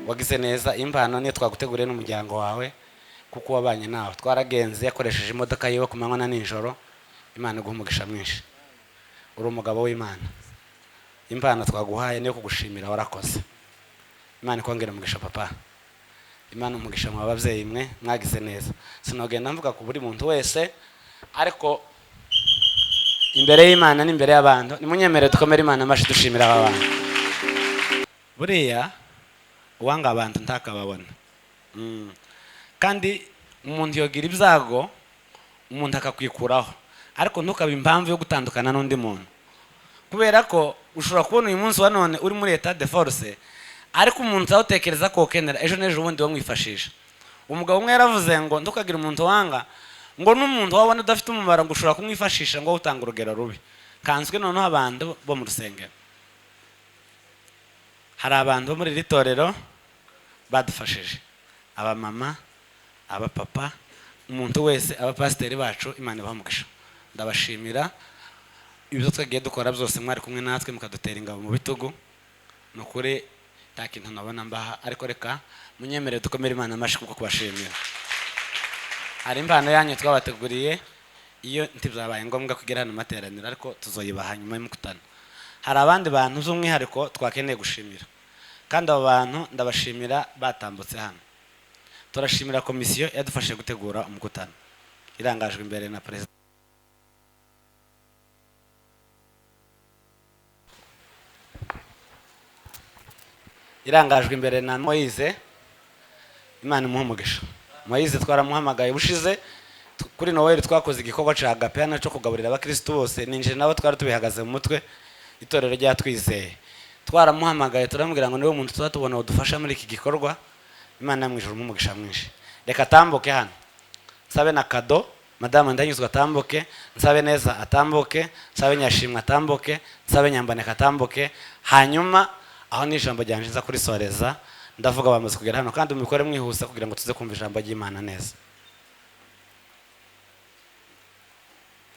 Wagize neza. Impano niyo twaguteguriye n'umuryango wawe, kuko wabanye nawe. Twaragenze, yakoresheje imodoka yiwe ku manywa na nijoro. Imana iguha umugisha mwinshi, uri umugabo w'Imana. Impano twaguhaye niyo kugushimira, warakoze. Imana ikongera umugisha, papa. Imana umugisha mu babyeyi mwe mwagize neza. Sinogenda mvuga ku buri muntu wese, ariko imbere y'Imana n'imbere y'abantu, nimunyemere dukomere Imana amashyi, dushimira aba bantu. Buriya uwanga abantu ntakababona. Kandi umuntu yogira ibyago, umuntu akakwikuraho, ariko ntukabe impamvu yo gutandukana n'undi muntu, kubera ko ushobora kubona uyu munsi wa none uri muri état de force, ariko umuntu awutekereza ko ukenera ejo n'ejo bundi wamwifashisha. Umugabo umwe yaravuze ngo ntukagire umuntu wanga, ngo n'umuntu wabona udafite umumaro, ngo ushobora kumwifashisha, ngo utanga urugero rubi. Kanswe noneho abantu bo mu rusengero. Hari abantu bo muri iri torero badufashije, abamama, abapapa, umuntu wese, abapasiteri bacu, Imana ibaha umugisha. Ndabashimira ibyo twagiye dukora byose, mwari kumwe natwe, mukadutera ingabo mu bitugu. Ni ukuri nta kintu nabona mbaha, ariko reka munyemerere dukomere Imana amashyi kuko kubashimira. Hari impano yanyu twabateguriye, iyo ntibyabaye ngombwa kugera hano mu materaniro, ariko tuzoyibaha nyuma y'umukutano. Hari abandi bantu by'umwihariko twakeneye gushimira, kandi abo bantu ndabashimira batambutse hano. Turashimira komisiyo yadufashije gutegura umukutano, irangajwe imbere na perezida, irangajwe imbere na Moise. Imana imuhe umugisha. Moise twaramuhamagaye ubushize kuri Noel, twakoze igikorwa cya agape hano cyo kugaburira abakirisitu bose. Ninjye nabo twari tubihagaze mu mutwe, itorero ryatwizeye. Twaramuhamagaye, turamubwira ngo niwe muntu tuba tubona udufasha muri iki gikorwa. Imana yo mu ijuru imuhe umugisha mwinshi. Reka atambuke hano, nsabe na kado madamu Ndanyuzwe atambuke, nsabe Neza atambuke, nsabe Nyashimwe atambuke, nsabe Nyambaneka atambuke. Hanyuma aho ni ijambo ryanjye nza kurisoreza. Ndavuga bamaze kugera hano, kandi mubikore mwihuse kugira ngo tuze kumva ijambo ry'Imana neza.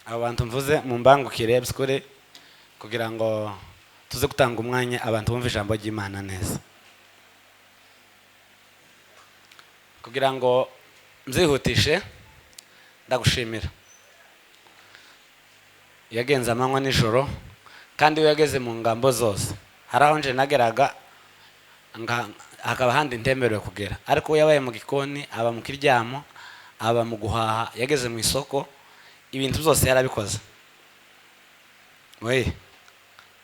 Abo bantu mvuze mumbangukire by'ukuri, kugira ngo tuze gutanga umwanya abantu bumva ijambo ry'Imana neza. Kugira ngo nzihutishe, ndagushimira. Yagenze amanywa nijoro, kandi we yageze mu ngambo zose. Hari aho nje nageraga hakaba ahandi ntemerewe kugera, ariko we yabaye mu gikoni, aba mu kiryamo, aba mu guhaha, yageze mu isoko, ibintu byose yarabikoze. We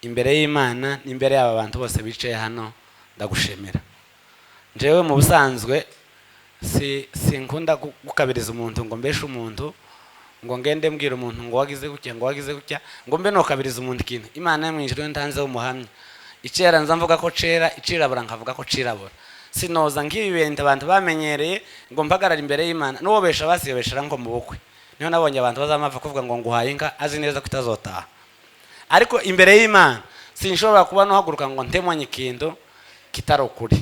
imbere y'Imana n'imbere y'aba bantu bose bicaye hano, ndagushimira. Njyewe mu busanzwe sinkunda gukabiriza umuntu, ngo mbeshe umuntu, ngo ngende mbwira umuntu ngo wagize gutya, ngo wagize gutya, ngo mbe nokabiriza umuntu ikintu. Imana yo mu ijuru ntanzeho umuhamya. Icera nza mvuga ko cera, icirabura nkavuga ko cirabura. Sinoza nk'ibi bintu abantu bamenyereye ngo mpagarare imbere y'Imana n'uwo besha basiyobeshera nko mu bukwe. Niho nabonye abantu bazamapfa kuvuga ngo nguhaye inka, azi neza ko itazotaha. Ariko imbere y'Imana sinshobora kuba nuhaguruka ngo ntemanye ikintu kitari ukuri.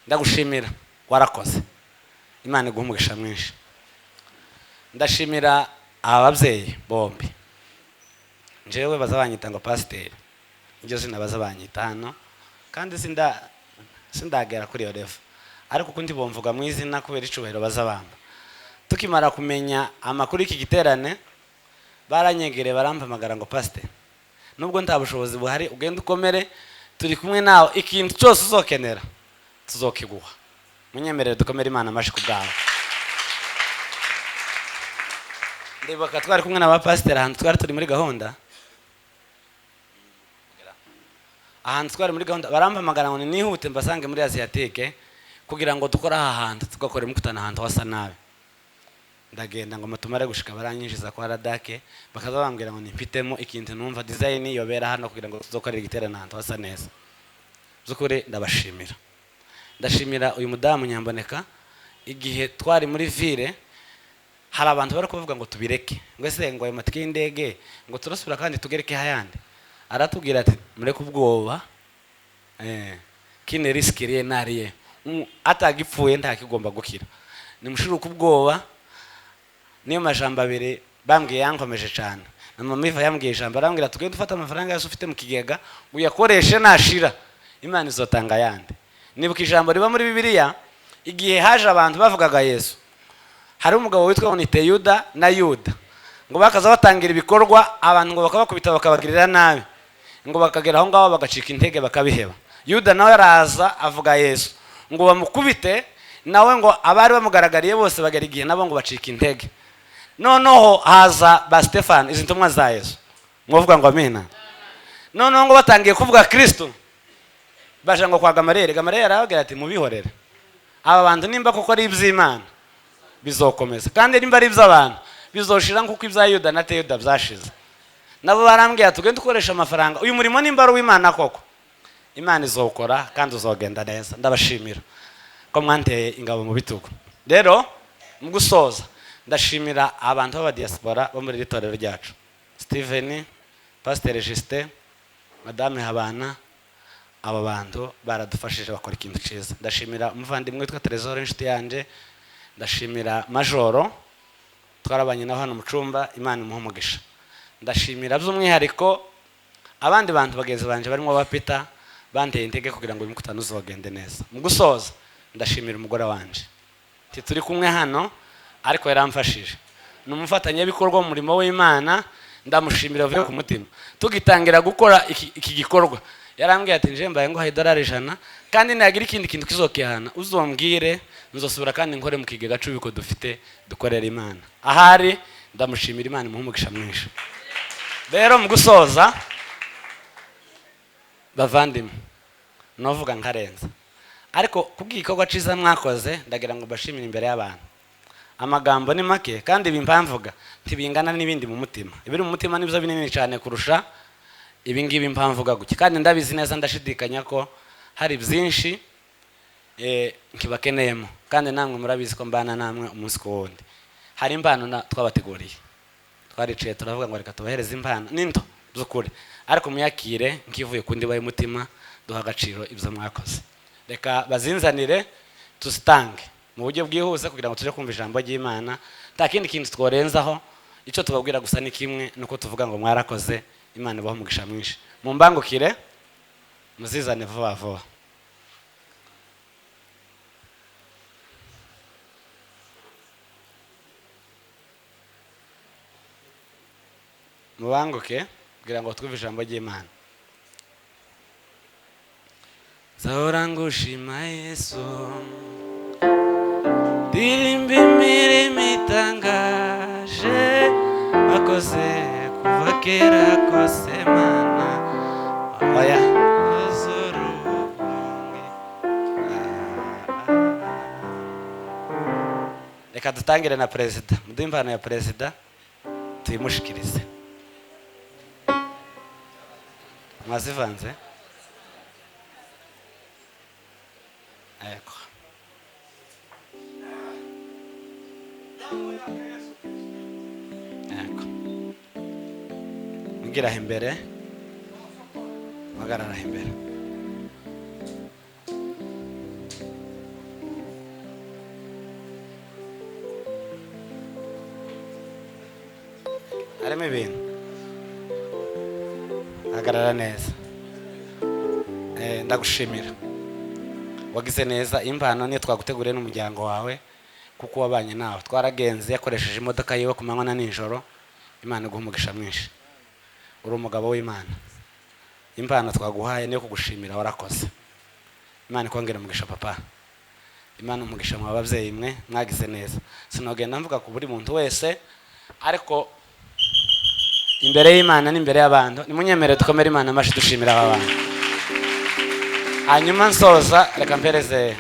Ndagushimira, warakoze. Imana iguhe umugisha mwinshi. Ndashimira aba babyeyi bombi. Njyewe baza banyita ngo pasiteri, iryo zina baza banyita hano, kandi sindagera kuri iyo level, ariko ukundi bomvuga mu izina kubera icubahiro baza bamba. Tukimara kumenya amakuru y'iki giterane, baranyegereye, barampamagara ngo: "Pasiteri, nubwo nta bushobozi buhari, ugende ukomere, turi kumwe nawe, ikintu cyose uzokenera tuzokiguha." Munyemerere dukomere Imana amashyi ku bwawe. Ndibuka twari kumwe na ba pasiteri ahantu twari turi muri gahunda, barampamagara ngo nihute mbasange muri Asiatique kugira ngo dukore aha hantu, tugakora imukutana ahantu hasa nabi. Ndagenda ngo tumare gushika, baranyinjiza kwa Radake, bakaza bambwira ngo nimpitemo ikintu numva design yobera hano kugira ngo tuzokorere igiterane ahantu hasa neza. By'ukuri ndabashimira. Ndashimira uyu mudamu Nyamboneka. Igihe twari muri ville, hari abantu bari kuvuga ngo tubireke, ngo ese ngo ayo matike y'indege ngo turasubira kandi tugereke ayandi. Aratubwira ati: "Mureke ubwoba, qui ne risque rien n'a rien." Atagipfuye ntakigomba gukira. Nimushiruke ubwoba. Niyo majambo abiri bambwiye yankomeje cyane. Na mama Iva yambwiye ijambo, arambwira: "Tugende ufate amafaranga yose ufite mu kigega uyakoreshe, nashira Imana izotanga ayandi." Nibuka ijambo riba muri Bibiliya, igihe haje abantu bavugaga Yesu, hari umugabo witwa Onite Yuda na Yuda, ngo bakaza batangira ibikorwa, abantu ngo bakabakubita, bakabagirira nabi, ngo bakagera aho ngaho bagacika intege, bakabiheba. Yuda nawe araza avuga Yesu ngo bamukubite, nawe ngo abari bamugaragariye bose bagera igihe nabo ngo bacika intege. Noneho haza ba Stefano, izi ntumwa za Yesu, mwavuga ngo amina. Noneho ngo batangiye kuvuga Kristo, baje ngo kwa Gamariyeri. Gamariyeri arababwira ati: "Mubihorere, aba bantu nimba koko ari iby'Imana bizokomeza, kandi nimba ari iby'abantu bizoshira nk'uko ibya Yuda na Teyuda byashize." Nabo barambwira: "Tugende dukoresha amafaranga, uyu murimo nimba ari uw'Imana koko, Imana izokora kandi uzogenda neza." Ndabashimira ko mwanteye ingabo mu bitugu. Rero mu gusoza, ndashimira abantu b'abadiaspora bo muri iri torero ryacu, Steven, Pasiteri Justin, Madame Habana. Aba bantu baradufashije, bakora ikintu cyiza. Ndashimira umuvandimwe witwa Trezor, inshuti yanjye. Ndashimira Majoro, twarabanye nawe hano mu cyumba, Imana imuhe umugisha. Ndashimira by'umwihariko abandi bantu bagenzi banjye barimo ba Peter, banteye intege kugira ngo uyu mukutano uzogende neza. Mu gusoza, ndashimira umugore wanje. Turi kumwe hano, ariko yaramfashije, ni umufatanyabikorwa mu murimo w'Imana. Ndamushimira avuye ku mutima. Tugitangira gukora iki gikorwa, yarambwiye ati: "Nje mbaye nguhaye $100, kandi nagira ikindi kintu kizokihana uzombwire, nzosubira kandi nkore mu kigega c'ubiko dufite, dukorera Imana." Ahari ndamushimira, Imana imuhe umugisha mwinshi. Rero mu gusoza, bavandimwe, novuga nkarenza, ariko kubw'igikorwa cyiza mwakoze, ndagira ngo mbashimire imbere y'abantu. Amagambo ni make, kandi ibi mpamvuga ntibingana n'ibindi mu mutima. Ibiri mu mutima nibyo binini cyane kurusha ibi ngibi mpamvuga gutya. Kandi ndabizi neza, ndashidikanya ko hari byinshi nkibakeneyemo, kandi namwe murabizi ko mbana namwe umunsi ku wundi. Hari impano twabateguriye. Twaricaye turavuga ngo reka tubahereze impano n'into by'ukuri, ariko muyakire nkivuye ku ndiba y'umutima, duha agaciro ibyo mwakoze. Reka bazinzanire, tuzitange mu buryo bwihuse kugira ngo tujye kumva ijambo ry'Imana. Nta kindi kintu tworenzaho, icyo tubabwira gusa ni kimwe, nuko tuvuga ngo mwarakoze, Imana ibahe umugisha mwinshi. Mumbangukire, muzizane vuba vuba. Mubanguke kugira ngo twumve ijambo ry'Imana. Nzahora ngushima Yesu, ndirimba imirimo itangaje wakoze kuva kera kose. Mana, oya uzuru ubumwe. Reka dutangire na perezida, muduhe impano ya perezida tuyimushikirize. Mwazivanze? Yego. Yego, mbwira aho imbere, mpagarara aho imbere. Harimo ibintu, hagarara neza. Ndagushimira, wagize neza. Impano niyo twaguteguriye n'umuryango wawe, kuko wabanye nawe, twaragenze, yakoresheje imodoka yiwe ku manywa na nijoro. Imana iguha umugisha mwinshi, uri umugabo w'Imana. Impano twaguhaye niyo kugushimira, warakoze. Imana ikongera umugisha, papa. Imana umugisha mwa babyeyi mwe, mwagize neza. Sinogenda mvuga ku buri muntu wese, ariko imbere y'Imana n'imbere y'abantu, nimunyemere dukomere Imana amashyi, dushimira aba bantu. Hanyuma nsoza, reka mpereze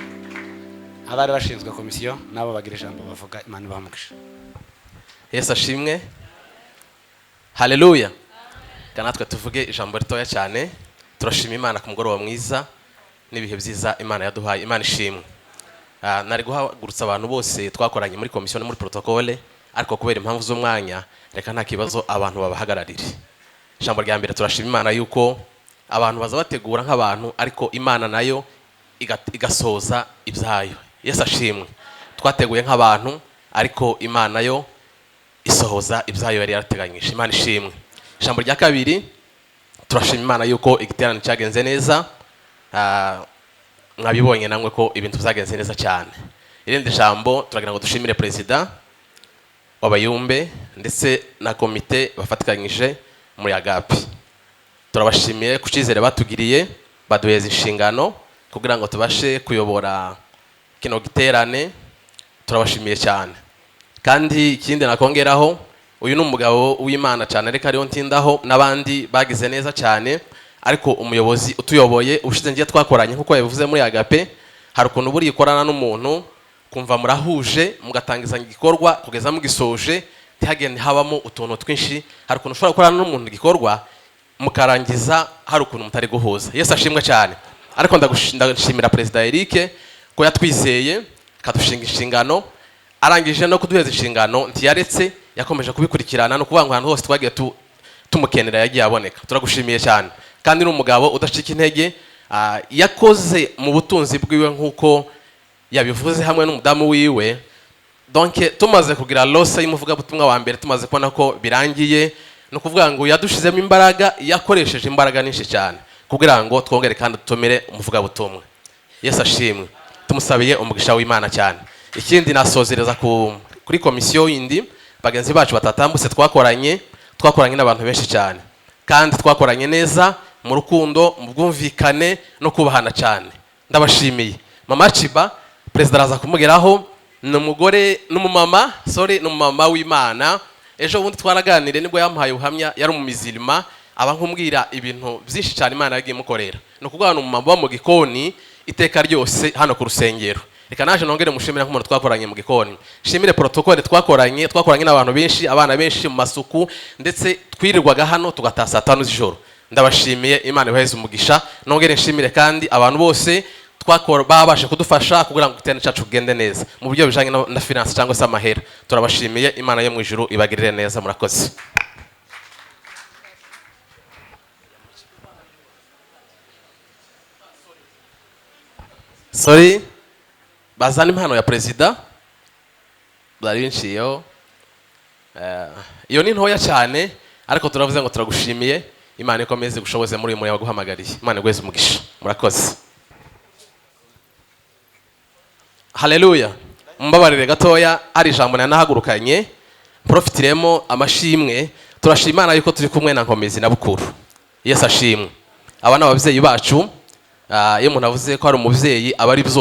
abari bashinzwe komisiyo, nabo bagira ijambo bavuga. Imana ibahe umugisha. Yesu ashimwe, haleluya. Reka natwe tuvuge ijambo ritoya cyane. Turashima Imana ku mugoroba mwiza n'ibihe byiza Imana yaduhaye. Imana ishimwe. Nari guhagurutsa abantu bose twakoranye muri komisiyo no muri protocole, ariko kubera impamvu z'umwanya, reka nta kibazo abantu babahagararire. Ijambo rya mbere, turashima Imana yuko abantu baza bategura nk'abantu, ariko Imana nayo igasoza ibyayo. Yesu ashimwe. Twateguye nk'abantu, ariko Imana yo isohoza ibyayo yari yarateganyije. Imana ishimwe. Ijambo rya kabiri, turashima Imana yuko igiterane cyagenze neza. Mwabibonye namwe ko ibintu byagenze neza cyane. Irindi jambo, turagira ngo dushimire perezida w'abayumbe ndetse na komite bafatikanyije muri Agape. Turabashimiye ku cyizere batugiriye, baduheza inshingano kugira ngo tubashe kuyobora kino giterane. Turabashimiye cyane. Kandi ikindi nakongeraho, uyu ni umugabo w'Imana cyane, ariko ariyo ntindaho, n'abandi bagize neza cyane, ariko umuyobozi utuyoboye ushize ngiye twakoranye, nk'uko yabivuze muri Agape, hari ukuntu buriya ukorana n'umuntu kumva murahuje, mugatangizanya igikorwa kugeza mugisoje, ntihagende habamo utuntu twinshi. Hari ukuntu ushobora gukorana n'umuntu igikorwa mukarangiza hari ukuntu mutari guhuza. Yesu ashimwe cyane. Ariko ndashimira perezida Eric ko yatwizeye akadushinga inshingano. Arangije no kuduheza inshingano, ntiyaretse, yakomeje kubikurikirana. Ni ukuvuga ngo ahantu hose twagiye tumukenera yagiye aboneka. Turagushimiye cyane. Kandi ni umugabo udacika intege. Yakoze mu butunzi bwiwe nk'uko yabivuze hamwe n'umudamu wiwe. Donc tumaze kugira loss y'umuvugabutumwa wa mbere, tumaze kubona ko birangiye, ni ukuvuga ngo yadushizemo imbaraga, yakoresheje imbaraga nyinshi cyane kugira ngo twongere kandi dutumire umuvugabutumwa. Yesu ashimwe. Tumusabiye umugisha w'Imana cyane. Ikindi nasozereza kuri komisiyo yindi, bagenzi bacu batatambutse twakoranye n'abantu benshi cyane, kandi twakoranye neza mu rukundo, mu bwumvikane no kubahana cyane. Ndabashimiye. Mama Chiba, perezida araza kumugeraho, ni umugore, n'umumama, sorry, ni umumama w'Imana. Ejo bundi twaraganiriye, nibwo yamuhaye ubuhamya. Yari umumizirima, aba nkumbwira ibintu byinshi cyane Imana yagiye imukorera. Ni ukuvuga ngo ni umumama uba mu gikoni iteka ryose hano ku rusengero. Reka naje nongere mushimire nk'umuntu twakoranye mu gikoni, shimire protocole twakoranye n'abantu benshi, abana benshi mu masuku, ndetse twirirwaga hano tugataha saa 5 z'ijoro. Ndabashimiye, Imana ibaheze umugisha. Nongere nshimire kandi abantu bose twakora babashe kudufasha kugira ngo igiterane cyacu kigende neza mu buryo bijanye na finance cyangwa se amahera. Turabashimiye, Imana yo mu ijuru ibagirire neza. Murakoze. Sorry, bazana impano ya perezida, byari binciyeho. Iyo ni ntoya cyane, ariko turavuze ngo turagushimiye. Imana ikomeze gushoboze muri uyu murimo waguhamagariye. Imana iguheze umugisha. Murakoze. Haleluya. Mumbabarire gatoya, hari ijambo nanahagurukanye profitiremo amashimwe. Turashima Imana yuko turi kumwe na Nkomezi na Bukuru. Yesu ashimwe. Aba ni ababyeyi bacu. Iyo umuntu avuze ko ari umubyeyi aba ari byose.